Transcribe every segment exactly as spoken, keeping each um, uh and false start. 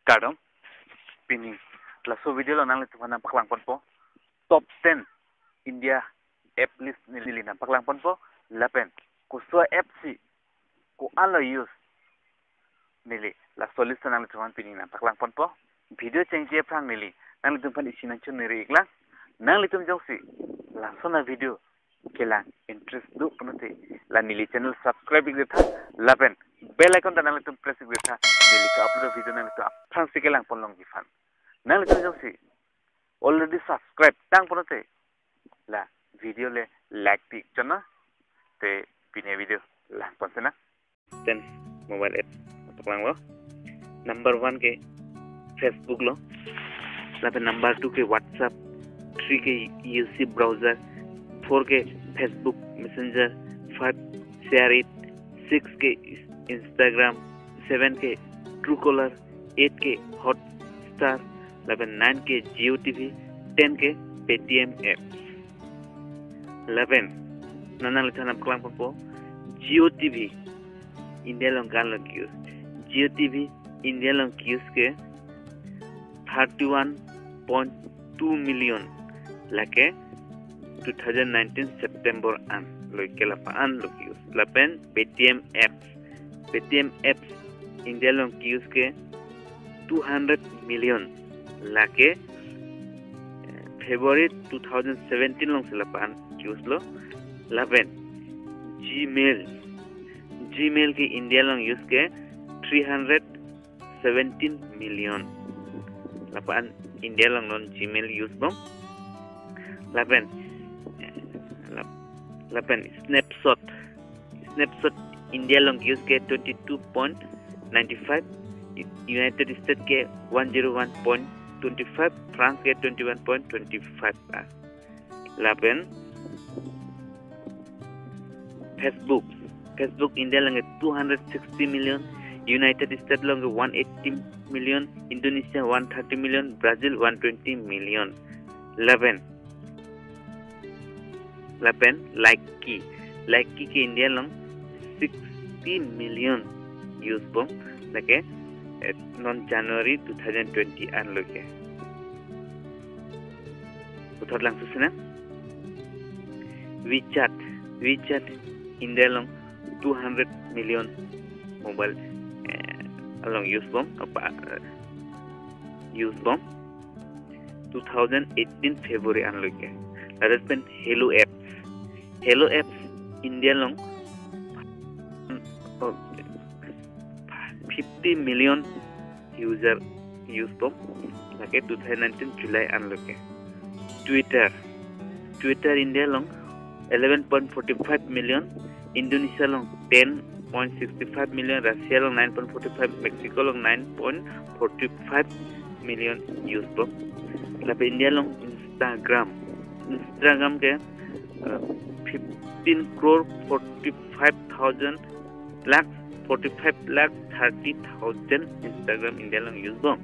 Kardom, pini laso video lo nanglitum aphan nangpaklang ponpo top ten India app list neli nangpaklang ponpo, lapen koso app si ko-an lo use neli laso list nanglitum aphan pini nangpaklang ponpo. Video chengji aphrang neli nanglitum aphan isi nangchoniri iklang. Nanglitum jongsi laso a-video kelang interest do pulote la neli channel subscribe ik tha, lapen bell icon ta nanglitum press ik tha, neli ka-upload video nanglitum aphrangsi kelang pon longji aphan. Nanglitum jongsi already subscribe tang pulote la video le like pi chona. Te pini video lang pon sena. Ten mobile app paklang lo. Number one ke Facebook lo, lapen number two ke WhatsApp, three ke UC browser, four ke Facebook Messenger, five ShareIt, six ke Instagram, seven ke Truecaller, eight ke Hotstar, lapen nine ke Jio TV, ten ke Paytm apps. Lapen nanglitum aphan nangpaklang ponpo Jio TV India along ko-an lo use. Jio TV India along use ke thirty one point two million, lake two thousand nineteen September an lo ke, la-an lo use. Lapen Paytm apps, Paytm apps India along use ke two hundred million, lake eh, February two thousand seventeen alongsi la-an use lo. Lapen Gmail, Gmail ke India along use ke three hundred seventeen million. La-an India along non Gmail use bom. Lapen eh, lap- lapen Snapchat, Snapchat India along use ke twenty two point nine five, U- United States ke one zero one point twenty five, France ke twenty one point twenty five. Ah. Lapen Facebook, Facebook India along ke two hundred sixty million, United States along ke one eighty million, Indonesia one thirty million, Brazil one twenty million. Lapen lapen Likee, Likee ke India along sixty million use bom, lake eh, non January two thousand twenty an lo ke. Puthot lang susena WeChat, WeChat India along two hundred million mobile eh, along use bom, apa eh, use bom two thousand eighteen February an lo ke. Lapen Hello apps, Hello apps India along oh, fifty million user use bom, lake two thousand nineteen July an lo ke. Twitter, Twitter India along eleven point forty five million, Indonesia along ten point sixty five million, Russia along nine point forty five, Mexico along nine point forty five million use bom. Lapen India along Instagram, Instagram ke uh, fifteen crore forty five thousand lakh, forty five lakh thirty thousand Instagram India along use bom.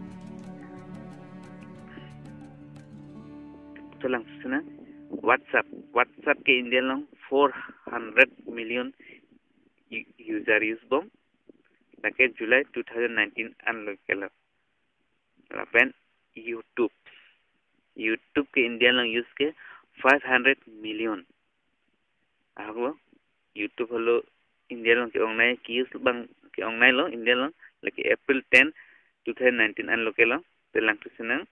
Puthot lang susena WhatsApp, WhatsApp ke India along four hundred million u- user use bom, lake July two thousand nineteen an lo ke lo. Lapen YouTube, YouTube ke India along use ke five hundred million. Ahok lo, YouTube helo India along ke-ongnei, ke-use abang ke-ongnei lo India along, lake April ten two thousand nineteen an lo ke lo. Te lang susena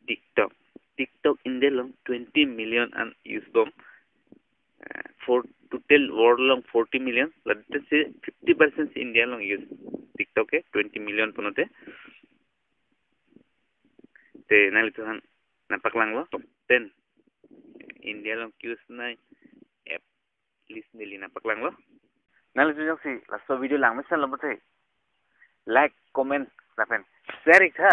TikTok, TikTok India along twenty million an use bom. Eh, for total world along forty million, late si fifty percent si India along use TikTok ke twenty million pulote. Te nanglitum aphan nangpaklang lo top ten India along use nai app list neli nangpaklang lo. Nanglitum jongsi laso video langmesen lo pulote like, comment, lapen share ik tha.